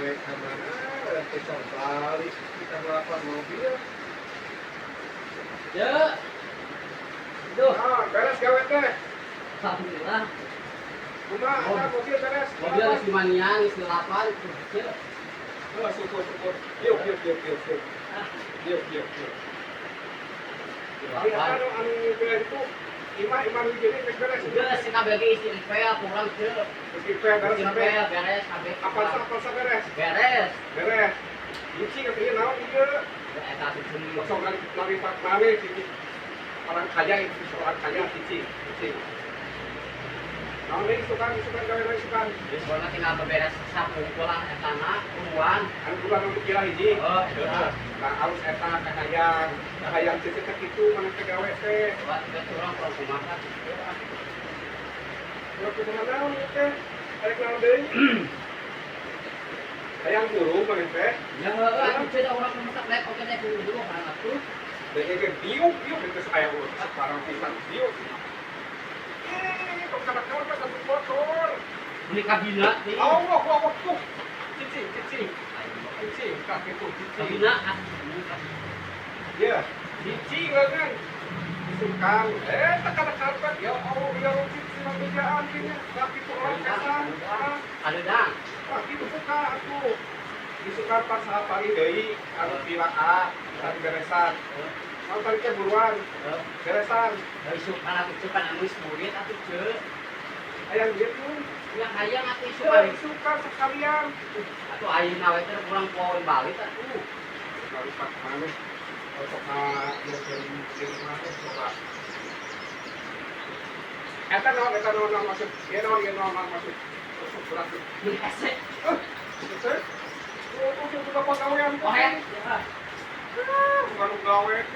Gawe ka mana? Bisa balik kita melakukan mobil. Ya. Duh, Ah, beres gawe teh. Alhamdulillah. Kumaha ada mobil beres? Mobil geus dimandian, geus dilapan, tuh, Ceu. Oh, syukur syukur. Yuk yuk yuk yuk yuk. Yuk yuk yuk. Iya, Dilapan. Anu anu beres itu imah imah nu jadi geus beres. Geus si KBG isi empel kurang, Ceu. Geus beres Isi kabeh. empel beres kabeh. Apa apa beres? Beres. Beres. Cicing atuh ieu naon ieu? Eta cicing. Sok lari mana cicing? Orang kaya itu, orang kaya cicing, cicing. Naon deui isukan isukan gawe deui isukan? Geus pokona tinggal beberes sapungkul lah etana, buruan. Anu bulan anu kira hiji. Oh, eta. Nah, alus eta kahayang, kahayang cicing teh kitu maneh teh gawe teh. Coba tiga curang kurang kumaha. Urang kumaha naon ieu teh? Arek naon deui? Hayang buru maneh teh. Ya heueuh atuh, Ceu, da urang masak daek oge daek buru-buru kan atuh. Dek ge diuk diuk geus aya urang sekarang pisan diuk. Eh, kok kada kawan ka satu motor. Beli kabina teh. Allah, Allah, tuh. Cicing, cicing. Cicing, kah gitu, cicing. Kabina ah. Ya, cicing kan. Isukan, eh, tak ada karpet. Ya Allah, ya Allah, cicing mejaan kayaknya. Kah gitu orang kesan. Ah, Ada dang. kah gitu buka atuh. Isukan pas sahapari deui, anu pila A, tadi beresan. Mau tadi teh buruan, beresan. Isukan atuh, Ceu, kan anu geus murid atuh, Ceu. Hayang duit tuh. Ya hayang atuh Ya, isukan. isukan sekalian. Atuh ayeuna we teh kurang poin balik atuh. Lalu pak maneh sok ka maneh coba. Eta naon naon maksud? Ieu naon naon maksud? Sok berat. Mun hese. Eh, hese? Oh, tuh sudah pagawean. Oh, ya. Ah, bukan gawe.